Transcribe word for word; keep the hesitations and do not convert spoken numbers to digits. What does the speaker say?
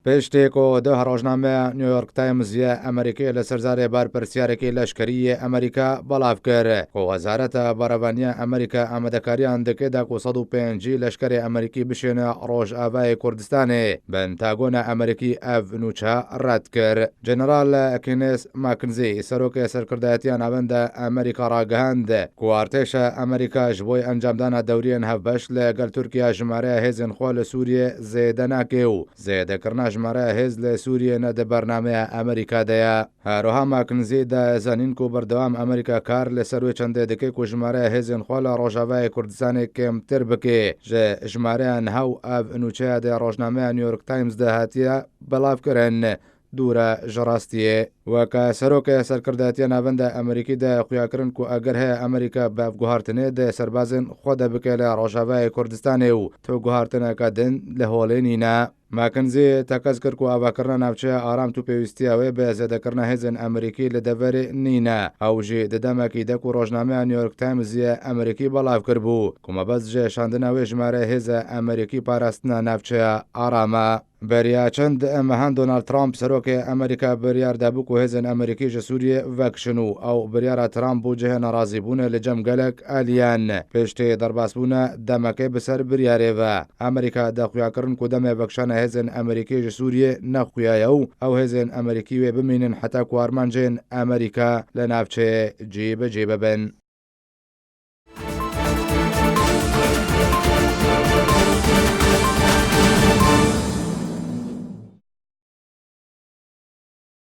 Piştî ku duh rojnameya New York Times yê Amerîkî li ser zarê berpirsiyareke leşkerî yê Amerîka belav kir, ku Wezareta Berevaniya Amerîka amadekariyan dike da ku sed û pêncî leşkerê Amerîkî bişêne Rojavayê Kurdistanê, Pentagona Amerîkî ev nûçe red kir. General Kenneth McKenzie, serokê serkirdayetiya navenda Amerîka ragihand ku artêşa Amerîka ji bo encamdana dewriyên hevbeş li gel Tirkiye jimareya hêzên xwe li Sûriyê zêde nake û zêdekirina jimareya hêz li Sûriyê ne di bernameya Amerîka de ye. Her wiha McKenzie da zanîn ku berdewam Amerîka kar li ser wê çendê dike ku jimareya hêzên xwe li Rojavayê Kurdistanê kêmtir bike. Ji jimareya niha û ev nûçeya di rojnameya New York Times de hatiye belavkirin dûr e ji rastiyê. Weke serokê serkirdayetiya navenda Amerîkî de xuyakirin ku eger heye Amerîka bi ev guhartinê di serbazên xwe de bike li Rojavayê Kurdistanê û tu guhartineke din li holê nîne. McKenzie tekez kir ku avakirina navçeya aram tu pêwîstiya wê bi zêdekirina hêzên Amerîkî li deverê nîne. Ew jî di demekî de ku rojnameya New York Times yê Amerîkî belav kiribû ku mebest ji şandina wê jimare hêze Amerîkî parastina navçeya aram e. Beriya çend mehan Donald Trump, serokê Amerîka, biryar dabû ku hêzên Amerîkî ji Sûriyê vekişin û ew biryara Trump bû cihê nerazîbûnê li cem gelek aliyan. Piştî derbasbûne demekê bi ser biryarê ve, Amerîka da xuyakirin ku demê vekişana hêzên Amerîkî ji Sûriyê ne xuya ye û ew hêzên Amerîkî wê bimînin heta ku armancên Amerîka li navçeyê cî bi cî bibin.